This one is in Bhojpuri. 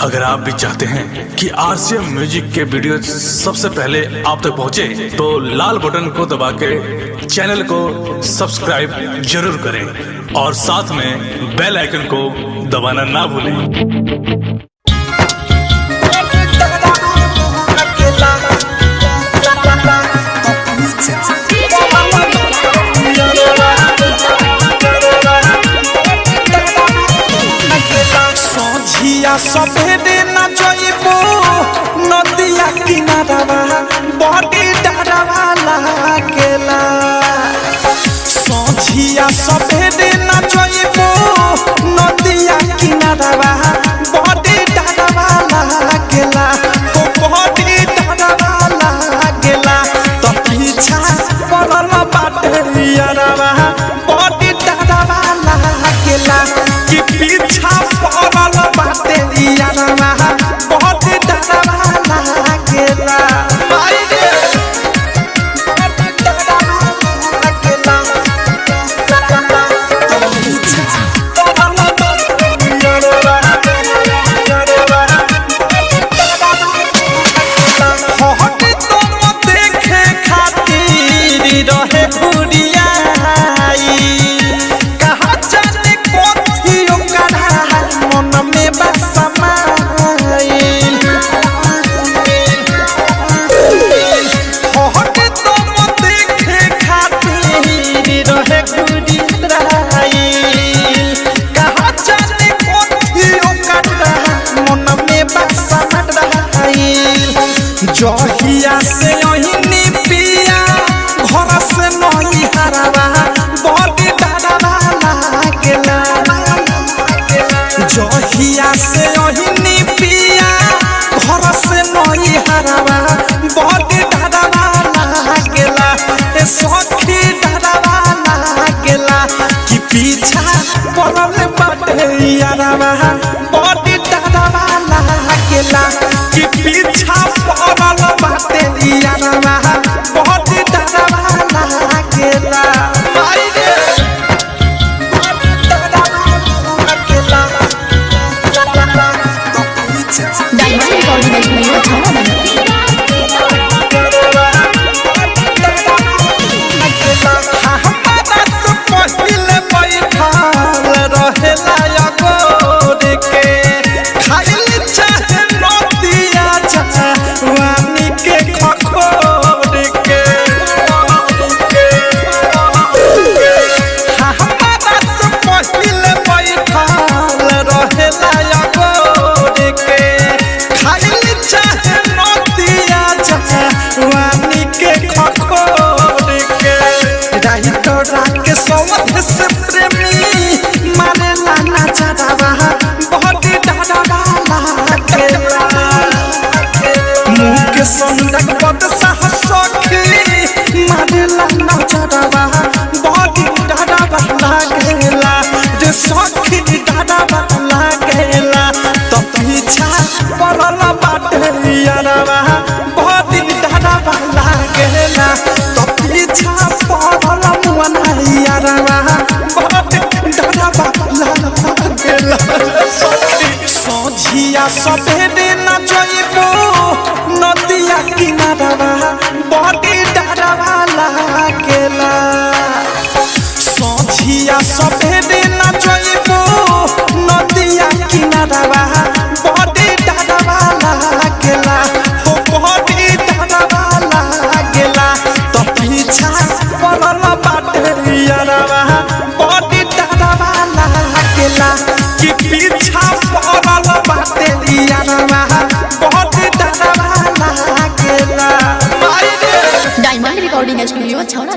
अगर आप भी चाहते हैं कि आरसीएम म्यूजिक के वीडियो सबसे पहले आप तक पहुंचे, तो लाल बटन को दबा के चैनल को सब्सक्राइब जरूर करें और साथ में बेल आइकन को दबाना ना भूलें। सोझिया सफेदे न जइबो नदिया किनारवा बड़ी डरवा लागेला। सोझिया सफेदे न जइबो नदिया किनारवा बड़ी डरवा लागेला। हो बड़ी डरवा लागेला त पीछा पड़ल बाटे यारवा बड़ी डरवा लागेला। कि पीछा पड़ल बाटे यारवा बड़ी डरवा लागेला। माई रे बड़ी डरवा लागेला। पीछा पड़ल बाटे यारवा यारवा हट तोर देखे खातिर रहे घुरियाई। कहाँ जाने कथी ओकरा मन में बा समाइल। हट तोर देखे खातिर रहे घुरियाई। कहाँ जाने कथी ओकरा मन में बा समाइल। जहिया से अहिनी पिया घर से नहीं हरावा बड़ी डरवा लागेला। जहिया से अहिनी पिया घर से नहीं हरावा बड़ी डरवा लागेला। ए सखी डरवा लागेला कि पीछा पड़ल बाटे यारवा बड़ी डरवा लागेला। कि पीछा पड़ल बाटे यारवा बड़ी डरवा लागेला। माई रे बड़ी डरवा लागेला। तो पीछा डायमंड रिकॉर्डिंग स्टूडियो छावा। पहिले बैठल रहेला अगोर के खाइल चाहे नदिया चाहे के खखोर के। हमरा से पहिले बैठल रहेला अगोर के खाइल चाहे नदिया चाहे के खखोर के। राइटर के सौध से प्रेमी मारेला ना चढ़ावा बहुत डरवा लागेला। मुँह के संदक पद साह सखी मारेला ना चढ़ावा बहुत डरवा लागेला। रे सखी डरवा लागेला तो पीछा पड़ल बाटे यारवा बहुत डरवा लागेला। तो पीछा पड़ल मुअना यारवा बहुत डरवा लागेला। सोझिया सफेदे न जइबो नदिया किनारवा बड़ी डरवा लागेला। सोझिया सफेदे न जइबो नदिया किनारवा बड़ी डरवा लागेला। हो बड़ी डरवा लागेला त पीछा पड़ल बाटे यारवा बड़ी डरवा लागेला। कि पीछा पड़ल बाटे यारवा बड़ी डरवा लागेला। माई रे डायमंड रिकॉर्डिंग स्टूडियो छावा।